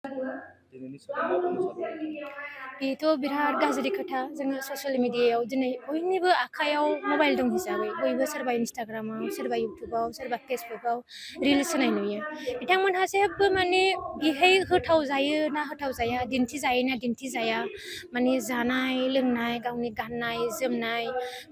दिनैनि सायाव मा बुंनो सानो नोंथाङा? बेथ' बिराद गाज्रि खोथा जोङो ससियेल मिडियायाव दिनै बयनिबो आखायाव मबाइल दं हिसाबै बयबो सोरबा इन्स्टाग्रामाव सोरबा इउटुबाव सोरबा फेसबुकाव रिल्स होनाय नुयो बिथांमोनहा जेबो माने बेहाय होथाव जायो ना होथाव जाया दिन्थिजायो ना दिन्थिजाया माने जानाय लोंनाय गावनि गाननाय जोमनाय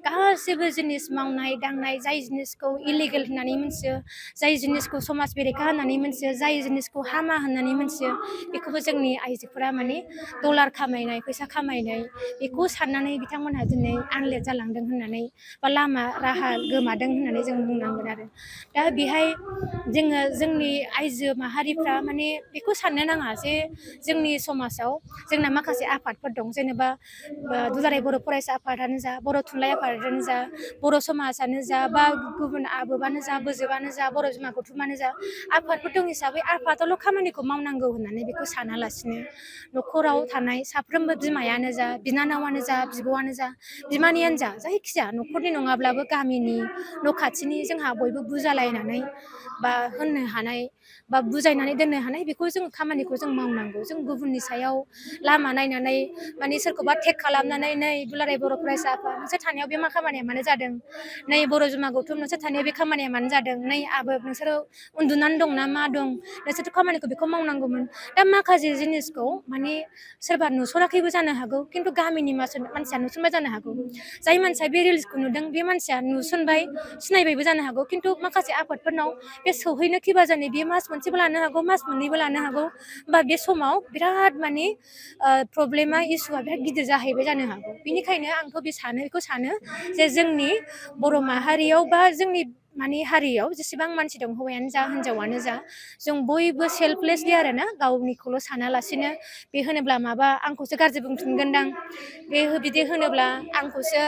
गासैबो जिनिस मावनाय दांनाय जाय जिनिसखौ इलिगेल होननानै मोनथियो जाय जिनिसखौ समाज बेरेखा होननानै मोनथियो जाय जिनिसखौ हामा होननानै मोनथियो बेखौबो जोंनि आइजोफोरा माने डलार खामायनाय फैसा खामायनाय बेखौ साननानै बिथांमोनहा दिनै आनलेट जालांदों होननानै बा लामा राहा गोमादों होननानै जों बुंनांगोन आरो दा बेहाय जोङो जोंनि आइजो माहारिफ्रा माने बेखौ साननो नाङा जे जोंनि समाजाव जोंना माखासे आफादफोर दं जेनेबा दुलाराय बर' फरायसा आफादानो जा बर' थुनलाइ आफादानो जा बर' समाजानो जा बा गुबुन आबोबानो जा बोजोबानो जा बर' बिमा गौथुमानो जा आफादफोर दं हिसाबै आफादाल' खामानिखौ मावनांगौ होननानै बेखौ सानालासिनो न'खराव थानाय साफ्रोमबो बिमायानो जा बिनानावानो जा बिब'आनो जा बिमानैयानो जा जायखिजाया न'खरनि नङाब्लाबो गामिनि न' खाथिनि जोंहा बयबो बुजालायनानै बा होननो हानाय बा बुजायनानै दोननो हानाय बेखौ जों खामानिखौ जों मावनांगौ जों गुबुननि सायाव लामा नायनानै माने सोरखौबा टेग खालामनानै नै दुलाराय बर' फरायसा आफाद नोंसोर थानायाव बे मा खामानिया मानो जादों नै बर' बिमा गौथुम नोंसोर थानायाव बे खामानिया मानो जादों नै आबोब नोंसोरो उन्दुनानै दं ना मा दं नोंसोरथ' खामानिखौ बेखौ मावनांगौमोन दा माखासे जिनिसखौ माने सोरबा नुसनाखैबो जानो हागौ खिन्थु गामिनि मानसिया नुसनबाय जानो हागौ जाय मानसिया बे रिल्सखौ नुदों बे मानसिया नुसनबाय सिनायबायबो जानो हागौ खिन्थु माखासे आफादफोरनाव बे सौहैनो खिबा जानो बेयो मास मोनसेबो लानो हागौ मास मोननैबो लानो हागौ बा बे समाव बिराद माने प्रब्लेमा इसुआ बिराद गिदिर जाहैबाय जानो हागौ बिनिखायनो आंथ' बेखौ सानो जे जोंनि बर' माहारियाव बा जोंनि माने हारियाव जेसेबां मानसि दं हौवायानो जा हिनजावानो जा जों बयबो सेल्फलेसलि आरो ना गावनिखौल' सानालासिनो बे होनोब्ला माबा आंखौसो गाज्रि बुंफिनगोनदां बे बिदि होनोब्ला आंखौसो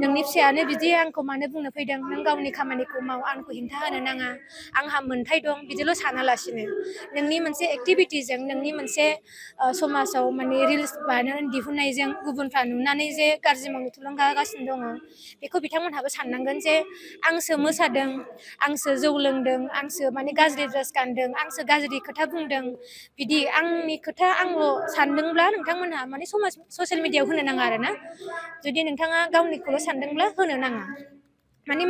नोंनि फिसायानो बिदि आंखौ मानो बुंनो फैदों नों गावनि खामानिखौ माव आंखौ हेंथा होनो नाङा आंहा मोन्थाय दं बिदिल' सानालासिनो नोंनि मोनसे एक्टिभिटिजों नोंनि मोनसे समाजाव माने रिल्स बानायनानै दिहुननायजों गुबुनफ्रा नुनानै जे गाज्रि मावनो थुलुंगा होगासिनो दङ बेखौ बिथांमोनहाबो साननांगोन जे आंसो मोसादों आंसो जौ लोंदों आंसो माने गाज्रि ड्रेस गानदों आंसो गाज्रि खोथा बुंदों बिदि आंनि खोथा आंल' सानदोंब्ला नोंथांमोनहा माने ससियेल मिडियायाव होनो नाङा आरो ना जुदि नोंथाङा गावनिखौल' सानदोंब्ला होनो नाङा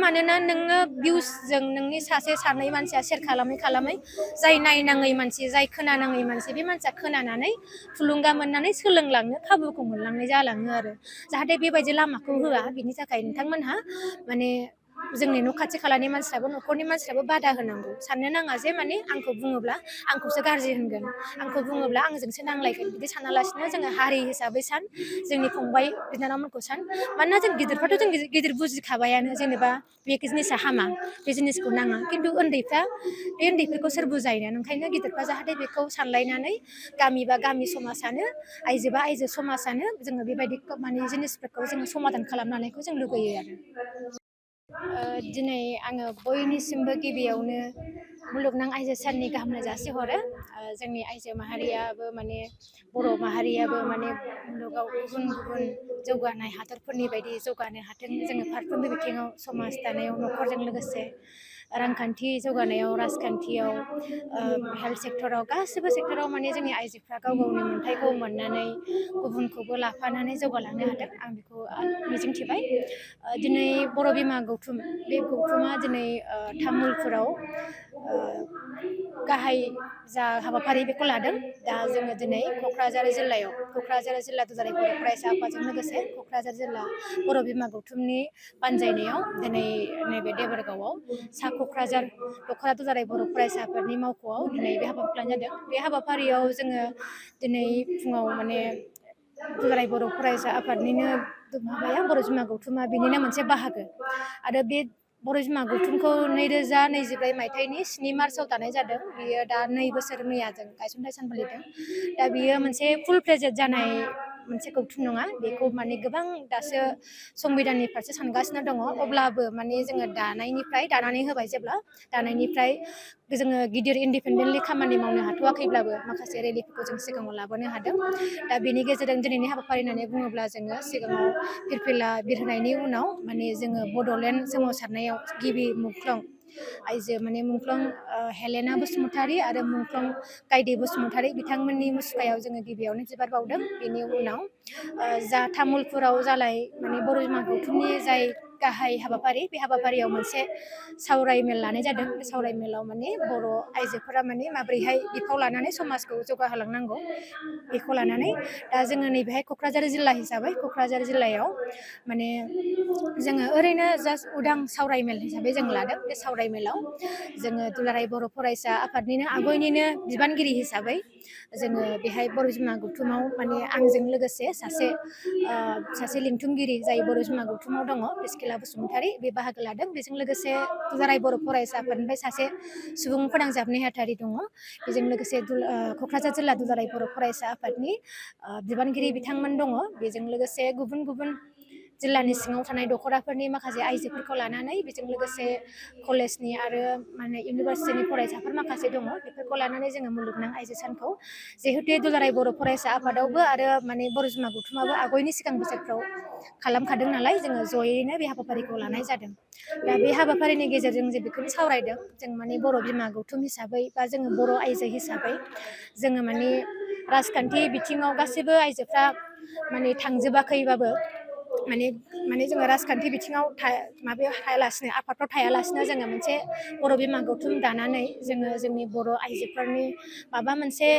मानोना नोङो भिउसजों नोंनि सासे सानै मानसिया सेयार खालामै जाय नायनाङै मानसि जाय खोनानाङै मानसि बे मानसिया खोनानानै थुलुंगा मोननानै सोलोंलांनो खाबुखौ मोनलांनाय जालाङो आरो जाहाथे बेबायदि लामाखौ होआ बिनि थाखाय नोंथांमोनहा माने जोंनि न' खाथि खालानि मानसिफ्राबो न'खरनि मानसिफ्राबो बादा होनांगौ साननो नाङा जे माने आंखौ बुङोब्ला आंखौसो गाज्रि होनगोन आंखौ बुङोब्ला आंजोंसो नांलायगोन बिदि सानालासिनो जोङो हारि हिसाबै सान जोंनि फंबाय बिनानावमोनखौ सान मानोना जों गिदिरफ्राथ' जों गिदिर बुजिखाबायानो जेनेबा बे जिनिसा हामा बे जिनिसखौ नाङा खिन्थु उन्दैफोरखौ सोर बुजायनो ओंखायनो गिदिरफ्रा जाहाथे बेखौ सानलायनानै गामि बा गामि समाजानो आइजो बा आइजो समाजानो जोङो बेबायदि माने जिनिसफोरखौ जोङो समाधान खालामनायखौ जों लुगैयो आरो दिनै आङो बयनिसिमबो गिबियावनो मुलुगनां आइजो साननि गाहाम हामलायनाय जासिहरो जोंनि आइजो माहारियाबो माने बर' माहारियाबो माने मुलुगाव गुबुन गुबुन जौगानाय हादरफोरनि बायदि जौगानो हाथों जोङो फारफ्रोमबो बिथिङाव समाज दानायाव न'खरजों लोगोसे रांखान्थि जौगानायाव राजखान्थियाव हेल्थ सेक्टराव गासिबो सेक्टराव माने जोंनि आइजोफ्रा गाव गावनि मोनथायखौ मोननानै गुबुनखौबो लाफानानै जौगालांनो हादों आं बेखौ मिजिंथिबाय दिनै बर' बिमा गौथुम बे गौथुमा दिनै तामुलपुराव गाहाय जा हाबाफारि बेखौ लादों दा जोङो दिनै क'क्राझार जिल्ला दुलाराय बर' फरायसा आफादजों लोगोसे क'क्राझार जिल्ला बर' बिमा गौथुमनि बानजायनायाव दिनै नैबे देबोरगावआव सा क'क्राझार दख'रा दुलाराय बर' फरायसा आफादनि मावख'आव दिनै बे हाबाफारिखौ लानाय जादों बे हाबाफारियाव जोङो दिनै फुङाव माने दुलाराय बर' फरायसा आफादनिनो माबाया बर' बिमा गौथुमा बेनिनो मोनसे बाहागो आरो बे बर' बिमा गौथुमखौ 2024 मायथाइनि 7 मार्चआव दानाय जादों बियो दा 2 बोसोर मैयाजों गायसनथाइ सान फालिदों दा बियो मोनसे फुल प्लेजेड जानाय मोनसे गौथुम नङा बेखौ माने गोबां दासो संबिधाननि फारसे सानगासिनो दङ अब्लाबो माने जोङो दानानै होबाय जेब्ला दानायनिफ्राय जोङो गिदिर इन्डिपेन्डेन्टलि खामानि मावनो हाथ'वाखैब्लाबो माखासे रेलिफोरखौ जों सिगाङाव लाबोनो हादों दा बेनि गेजेरजों दिनैनि हाबाफारि होननानै बुङोब्ला जोङो सिगाङाव फिरफिला बिरहोनायनि उनाव माने जोङो बड'लेण्ड सोमावसारनायाव गिबि मुंख्लं आइजो माने मुंख्लं हेलेना बसुमतारी आरो मुंख्लं गायदे बसुमतारी बिथांमोननि मुसुखायाव जोङो गिबियावनो बिबार बावदों। बेनि उनाव जा तामुलपुराव जालाय माने बर' बिमा गौथुमनि जाय गाहाय हाबाफारि बे हाबाफारियाव मोनसे सावरायमेल लानाय जादों। बे सावरायमेलाव माने बर' आइजोफोरा माने माबोरैहाय बिफाव लानानै समाजखौ जौगाहोलांनांगौ बेखौ लानानै दा जोङो नैबेहाय क'क्राझार जिल्ला हिसाबै क'क्राझार जिल्लायाव माने जोङो ओरैनो जास्ट उदां सावरायमेल हिसाबै जों लादों। बे सावरायमेलाव जोङो दुलाराय बर' फरायसा आफादनिनो आगयनिनो बिबानगिरि हिसाबै जोङो बेहाय बर' बिमा गौथुमाव माने आंजों लोगोसे सासे लिंथुमगिरि जाय बर' बिमा गौथुमाव दङ प्रिस्किला बसुमतारी बे बाहागो लादों। बेजों लोगोसे दुलाराय बर' फरायसा आफादनिफ्राय सासे सुबुं फोनांजाब नेहाथारि दङ। बेजों लोगोसे क'क्राझार जिल्ला दुलाराय बर' फरायसा आफादनि बिबानगिरि बिथांमोन दङ। बेजों लोगोसे गुबुन गुबुन जिल्लानि सिङाव थानाय दख'राफोरनि माखासे आइजोफोरखौ लानानै बेजों लोगोसे कलेजनि आरो माने इउनिभारसिटिनि फरायसाफोर माखासे दङ। बेफोरखौ लानानै जोङो मुलुगनां आइजो सानखौ जिहेतु दुलाराय बर' फरायसा आफादावबो आरो माने बर' बिमा गौथुमाबो आगयनि सिगां बोसोरफ्राव खालामखादों नालाय जोङो जयैनो बे हाबाफारिखौ लानाय जादों। दा बे हाबाफारिनि गेजेरजों जे बेखौनो सावरायदों जों माने बर' बिमा गौथुम हिसाबै बा जोङो बर' आइजो हिसाबै जोङो माने राजखान्थि बिथिङाव गासैबो आइजोफ्रा माने थांजोबाखैबाबो माने जोङो राजखान्थि बिथिङाव माबायाव थायालासिनो आफादफ्राव थायालासिनो जोङो मोनसे बर' बिमा गौथुम दानानै जोङो जोंनि बर' आइजोफोरनि माबा मोनसे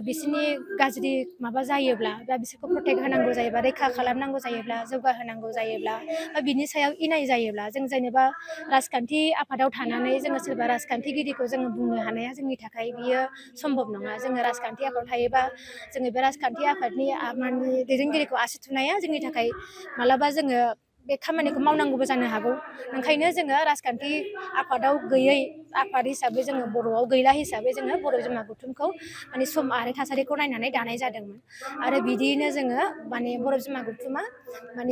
बिसोरनि गाज्रि माबा जायोब्ला बा बिसोरखौ प्रटेक्ट होनांगौ जायोबा रैखा खालामनांगौ जायोब्ला जौगाहोनांगौ जायोब्ला बा बिनि सायाव इनाय जायोब्ला जों जेनेबा राजखान्थि आफादाव थानानै जोङो सोरबा राजखान्थिगिरिखौ जोङो बुंनो हानाया जोंनि थाखाय बियो सम्भब नङा। जोङो राजखान्थि आफादाव थायोबा जोङो बे राजखान्थि आफादनि माने दैदेनगिरिखौ आसि थुनाया जोंनि थाखाय मालाबा जोङो बे खामानिखौ मावनांगौबो जानो हागौ। ओंखायनो जोङो राजखान्थि आफादाव गैयै आफाद हिसाबै जोङो बर'आव गैला हिसाबै जोङो बर' बिमा गौथुमखौ माने सम आरो थासारिखौ नायनानै दानाय जादोंमोन। आरो बिदियैनो जोङो माने बर' बिमा गौथुमा माने